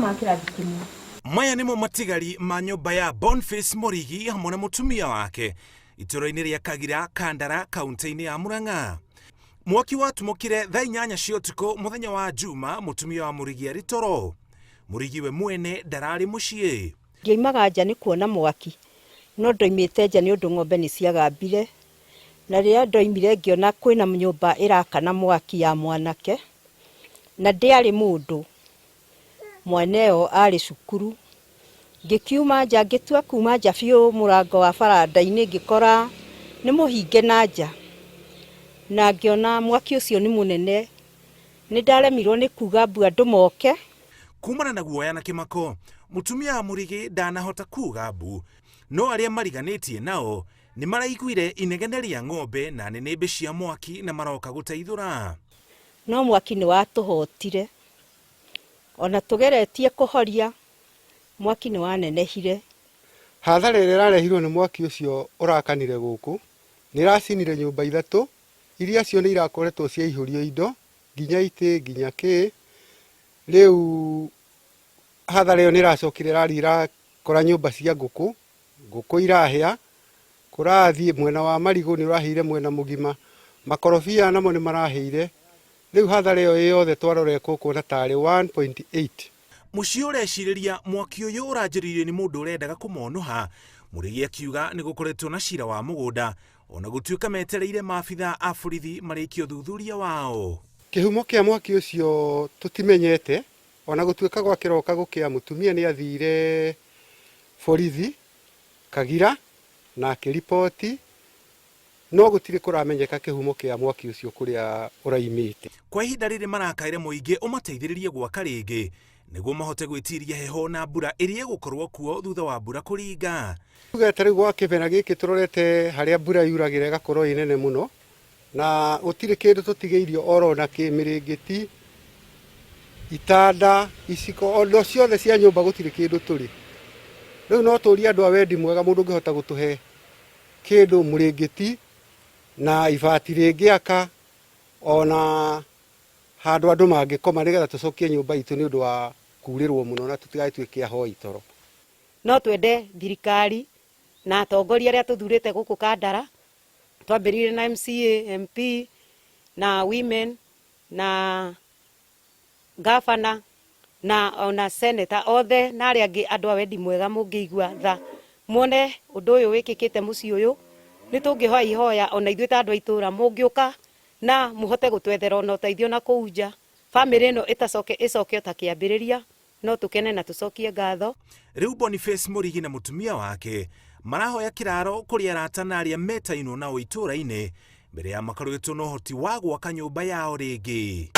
Mathomaga kĩrathi kĩmwe. Maya nĩmo matigari ma nyũmba ya Boniface Mũrigi hamwe na mũtumia wake itũũra-inĩ rĩa Kagira, Kandara, kaunti-inĩ ya Murang'a. Mwaki watumũkire thaa 8 cia ũtukũ mũthenya wa Juma, mũtumia wa Mũrigi arĩ toro. Mũrigi we mwene ndararĩ mũciĩ. Ndiaimaga nja nĩ kuona mwaki, no ndoimĩte nja nĩ ũndũ ng'ombe nĩ ciagambire, na rĩrĩa ndoimire ngĩona kwĩna nyũmba ĩrakana mwaki ya mwanake, na ndĩarĩ mũndũ, mwana ĩyo arĩ cukuru. Ngĩkiuma nja, ngĩtua kuma nja biũ mũrango wa baranda-inĩ ngĩkora nĩ mũhinge na nja, na ngĩona mwaki ũcio nĩ mũnene, nĩ ndaremirwo nĩ kuga mbu andũ moke. Kumana na guoya na kĩmako, mũtumia wa Mũrigi ndanahota kuga mbu, no arĩa mariganĩtie nao nĩ maraiguire inegene rĩa ng'ombe na nĩnĩmbĩ cia mwaki na maroka gũteithũra. No mwaki nĩ watũhotire, ona tũgeretie kũhoria, mwaki nĩ wanenehire. Hathara ĩrĩa ĩrarehirwo nĩ mwaki ũcio ũrakanire gũkũ nĩ ĩracinire nyũmba ithatũ iria cio nĩ irakoretwo ciaihũrio indo nginya itĩ nginya kĩ. Rĩu hathara ĩyo nĩ ĩracokire ĩrathiĩ ĩrakora nyũmba cia ngũkũ, ngũkũ irahĩa, kũrathiĩ mwena wa marigũ nĩ ũrahĩire mwena mũgima, makorobia namo nĩ marahĩire. Rĩu hathara ĩyo yothe twarora ĩkũkuona tarĩ 1.8. Mũciĩ ũrecirĩria mwaki ũyũ ũranjĩrĩirio nĩ mũndũ ũrendaga kũmonũha. Mũrigi akiuga nĩ gũkoretwo na cira wa mũgũnda ona gũtuĩka metereire maabitha a borithi marĩkie ũthuthuria wao. Kĩhumo kĩa mwaki ũcio tũtimenyete, ona gũtuĩka gwakĩroka gũkĩa mũtumia nĩ athire borithi Kagira na akĩriboti, no gũtirĩ kũramenyeka kĩhumo kĩa mwaki ũcio kũrĩa ũraimĩte. Kwa ihinda rĩrĩ marakaĩra mũingĩ ũmateithĩrĩrie gwaka rĩngĩ nĩguo mahote gwĩtiria heho na mbura ĩrĩa ĩgũkorwo kuo thutha wa mbura kũringa. Tugete rĩu gwa kĩmera gĩkĩ tũrorete harĩa mbura yuragĩra ĩgakorwo ĩ nene mũno, na gũtirĩ kĩndũ tũtigĩirio oro na kĩ, mĩrĩngĩti, itanda, iciko, indo ciothe cia nyũmba gũtirĩ kĩndũ tũrĩ. Rĩu no tũrie andũ a wendi mwega mũndũ ũngĩhota gũtũhe kĩndũ mũrĩngĩti na ibati rĩngĩaka ona handũ andũ mangĩkoma nĩgetha tũcokie nyũmba itũ nĩ ũndũ wa kurĩrwo mũno na tũtigagĩtuĩke ahoi toro. No twende thirikari na atongoria arĩa tũthurĩte gũkũ Kandara, twambĩrĩirie na MCA, MP na women na gavana na ona senator othe na arĩa angĩ andũ a wendi mwega mũngĩigua tha muone ũndũ ũyũ wĩkĩkĩte mũciĩ ũyũ, nĩ tũngĩhoya ihoya ona ithuĩ ta andũ a itũũra mũngĩũka na mũhote gũtwethera ona ũteithio na kũu nja, bamĩrĩ ĩno ĩtacoke ĩcoke o ta kĩambĩrĩria, no tũkene na tũcokie ngatho. Rĩu Boniface Mũrigi na mũtumia wake marahoya kĩraro kũrĩ arata na arĩa metainwo nao itũũra-inĩ mbere ya makoretwo na ũhoti wa gwaka nyũmba yao rĩngĩ.